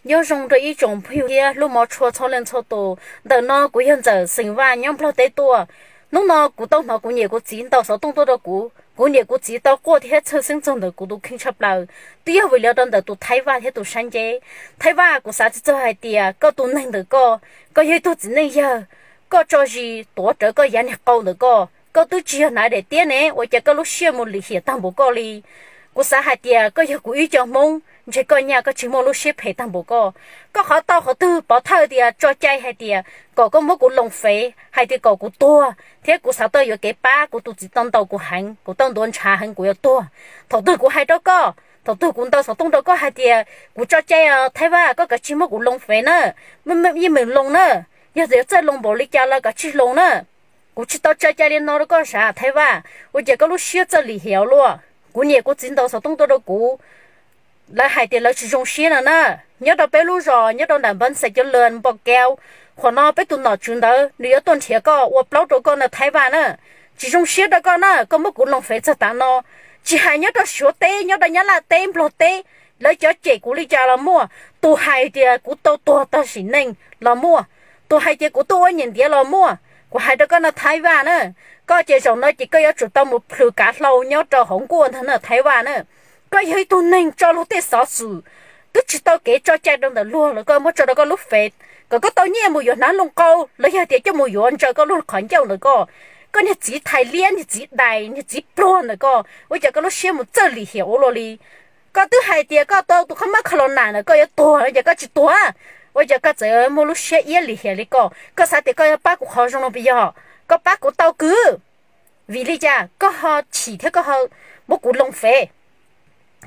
Nyob zoo rau ib tsoom phooj ywg thiab hlub mov tshua txhua leej txhua tus. Ntawm no kuv yog Ntxawm xeem Vaj nyob Nplog teb tuaj. Hnub no kuv tau hnov kuv niam kuv txiv ntaus xov tooj tuaj rau kuv. Kuv niam kuv txiv tau quaj thiab txhawj xeeb txog ntawm kuv tus kheej tshaj plaws, twb yog vim li rau ntawm tus Thaib Vaj thiab tus sab nceb. Thaib Vaj, kuv xav tsis txog hais tias koj tus neeg ntawm koj, koj yog ib tug txiv neej yawg, koj tso zis tuav rawv koj yav niag qau ntawm koj, koj twb tsis yog hnav daim tiab ne, ua cas koj lub siab mus lim hiam tag npaum koj li? Kuv xav hais tias koj yog kuv ib co Hmoob, ntshe koj nyaj koj tsis muaj lub siab phem tag npaum koj. Koj qhov tau qhov twg pov thawj tias tso cai hais tias kom koj muab kuv loo fev hais tias kom kuv tuag, thiab kuv xav tau yuav kev pab, kuv tus txiv tau ntaus kuv heev, kuv tau ntuav ntshav heev, kuv yuav tuag. Thaum twg kuv hais rau koj, thaum twg kuv ntaus xov tooj rau koj hais tias kuv tso cai, Thaib Vaj, koj kav tsij muab kuv loo fev na, yeej meem loo na, yog tias txawj loo npaum li cas los kav tsij loo na. Kuv tsis tau tso cai li no rau koj sav Thaib Vaj, ua cas koj lub siab txawj lim hiam luaj? Kuv niam kuv txiv ntaus xov tooj tuaj rau kuv, lawv hais tias lawv tsis zoo siab no na. Nyob rau peb lub zos nyob rau nram Npab Xais Cov Lwm Npo Kau, qhov no peb tus nom tswv ntawd nws yuav tuaj nrhiav koj ua plaub rau koj na Thaib Vaj na. Tsis zoo siab rau koj na, koj muab kuv loo fev txog tav no, tsis hais nyob rau Suav teb, nyob rau Nyab Laj teb, Nplog teb, lawv cov cem kuv li cas los muaj, tus hais tias kuv tau tuag tag sim neej los muaj, tus hais tias kuv tuaj ua niam ntiav los muaj. Kuv hais rau koj no Thaib Vaj na, koj ces zaum no ces koj yuav tsum tau mus plhws kav hlau nyob rau hauv nkuaj ntag na Thaib Vaj na. Koj yog ib tug neeg tso luag tej xov xwm twb tsis tau kev tso cai rau ntawm luag los koj muab tso rau koj lub fev kom koj tau nyiaj mus yuav hnav loo qau los yog tias coj mus yuav ntsaws koj lub qhov ncauj ntawm koj. Koj niag txiv thais liab, niag txiv dais, niag txiv pluag ntawm koj, ua cas koj lub siab mus txawj lim hiam ua luaj li? Koj twb hais tias koj tau tus khaub mab kho los nas ntawm koj yuav tuag, ua cas koj tsis tuag? Ua cas koj txawm muaj lub siab iab lim hiam li koj? Koj xav tias koj yuav pab kuv qhov zoo no puas yog? Koj pab kuv tau kwv, vim li cas koj ho chim thiab koj ho muab kuv loo fev?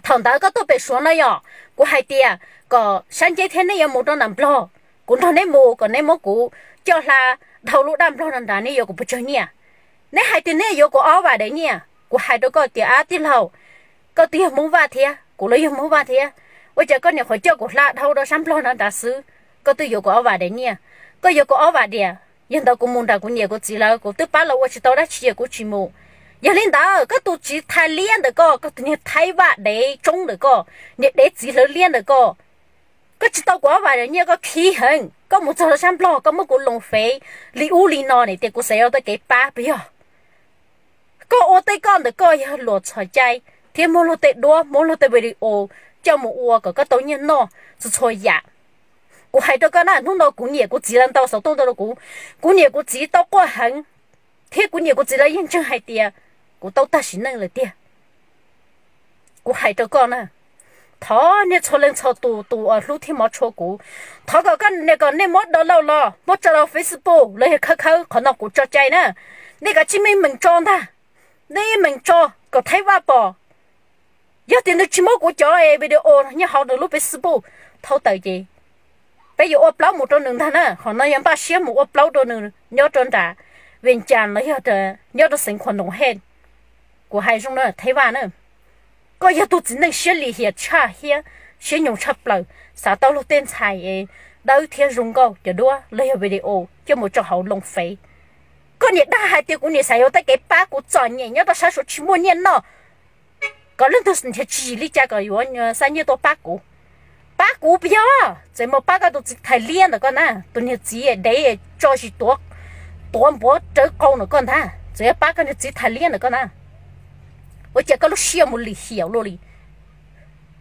Thaum ntawd koj tuaj pem Suav no yom, kuv hais tias kom sab nceb thiab neb yuav mus rau nram Nplog, kuv nrog neb mus kom neb muab kuv coj hla dhau lub daj Nplog no nrad, neb yuav kuv pes tsawg nyiaj? Neb hais tias neb yuav kuv ob vam daim nyiaj. Kuv hais rau koj tias, ab tij laug, koj twb yog Hmoob Vaj thiab, kuv los yog Hmoob Vaj thiab, ua cas koj nyuam qhuav coj kuv hla dhau rau sab Nplog no nrad xwb, koj twb yuav kuv ob vam daim nyiaj? Koj yuav kuv ob vam diam, yog ntawd kuv mus nram kuv niam kuv txiv lawv kuv twb pab lawv ua tsis tau dab tsi kuv tsis mus. Yog li ntawd koj tus txiv thais liab ntawm koj, koj tus niag Thaib Vaj dev tsoob ntawm koj, niag dev txiv hlawv liab ntawm koj, koj tsis tau kuv ob vam daim nyiaj koj khib heev, koj mus txog rau sab Nplog koj muab kuv loo fev li ub li no ne, tias kuv xav yuav tau kev pab puas yog? Koj ua tej koj ntawm koj yog luam txhos cai thiab muab luag tej duab, muab luag tej video coj mus ua kom koj tau nyiaj noj txhua txhua yam. Kuv hais rau koj na, hnub no kuv niam kuv txiv lawv ntaus xov tooj tuaj rau kuv, kuv niam kuv txiv tau quaj heev, thiab kuv niam kuv txiv lawv yeej ntseeg hais tias kuv tau tag sim neej lawm tiag. Kuv hais rau koj na, thov nej txhua leej txhua tus, tus uas hlub thiab mov tshua kuv, thov kom koj, kom nej muab download los muab tso rau Facebook los yog khawb khawb, qhov no kuv tso cai na. Nej kav tsij meem meem tso ntag, nej meem tso kom Thaib Vaj pom. Yog tias nws tsis muab kuv cov video nyob hauv nws lub Facebook thau tawm ces peb yuav ua plaub mus rau nws ntag na. Qhov no yog npaj siab mus ua plaub rau nws nyob rau nram Vees Cas los yog nyob rau xeev Khuam Noom Hej. Kuv hais zoo na Thaib Vaj na, koj yog tus txiv neej siab lim hiam tshaj thiab siab nyoos tshaj plaws, xav tau luag tej ntxhais dawb thiab zoo nkauj cov duab los yog video coj mus tso hauv loo fev. Koj niam dag hais tias kuv niam xav yuav tej kev pab, kuv txom nyem nyob rau sab Suav tsis muaj nyiaj noj. Kom leej twg nrhiav tsis yim li cas kom yuav xa nyiaj tuaj pab kuv. Pab kuv puas yog? Txawm mus pab koj tus txiv thais liab ntawm koj na, tus niag txiv dev tso zis tuav, tuav npuav rawv qau ntawm koj ntag, txawm yuav pab koj niag txiv thais liab ntawm koj na. Ua cas koj lub siab mus lim hiam luaj li?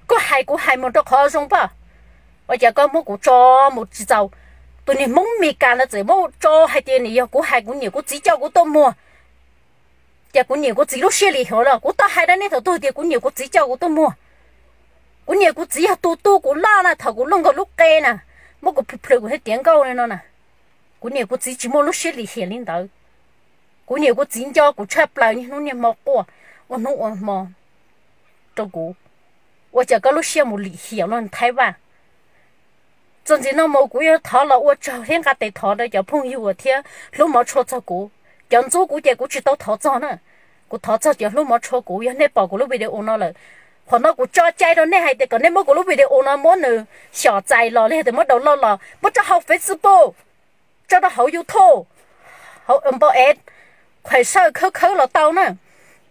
Koj hais kuv hais mus rau qhov zoo pab, ua cas koj muab kuv tso mus tsis txaus? Tus niag Hmoob Mes Kas ntawd txawm muab tso hais tias nws yog kuv hais kuv niam kuv txiv coj kuv tuaj muag. Ces kuv niam kuv txiv lub siab lim hiam los kuv tau hais rau nej thaum twg tias kuv niam kuv txiv coj kuv tuaj muag? Kuv niam kuv txiv yog tus tu kuv loj na, thaum kuv luaj nkaus lub qe na, muab kuv plhws plhws kuv thiaj tiav nkauj li no na. Kuv niam kuv txiv tsis muaj lub siab lim hiam li ntawd. Kuv niam kuv txiv nco kuv tshaj plaws niaj hnub niaj hmo quaj ua hnub ua hmo rau kuv. Ua cas koj lub siab mus lim hiam luaj Thaib Vaj? Txuas ntxiv no mus kuv yuav thov los ua tsaug thiab nqa tes thov rau cov phooj ywg thiab hlub mov tshua txog kuv. Cov ntxub kuv ces kuv tsis tau thov txog na. Kuv thov txog cov hlub mov tshua kuv, yog nej pom kuv lub video no lawm, qhov no kuv tso cai rau nej hais tias kom nej muab kuv lub video no muab nws xyom txais los li tias muab download los muab tso hauv Facebook, tso rau hauv YouTube, hauv npau es, khuam sawj khawb khawb los tau na.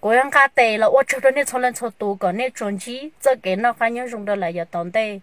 Kuv yuav nqa tes los ua tsaug rau nej txhua leej txhua tus kom nej tsuas ntsib txoj kev noj qab nyob zoo rau lawm yav tom ntej.